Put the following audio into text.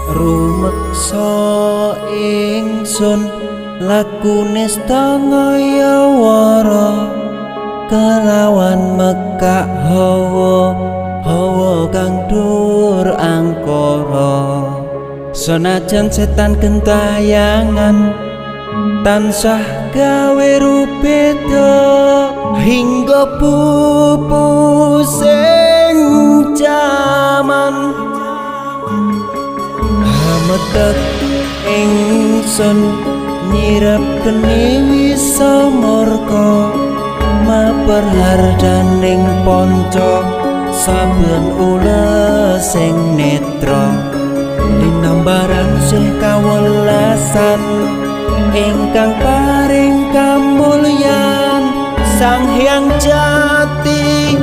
Rumeksa ingsun lakune stangaya wara kelawan mekak hawa hawa kang dur angkara. Senajan setan gentayangan tansah gawe rubeda hingga pupusing jaman. Hametek ingsun nyirep geni wisa murka maper hardaning ponco saben ulesing netra linambaran sih kawelasan ingkang paring kamulyan Sang Hyang Jati.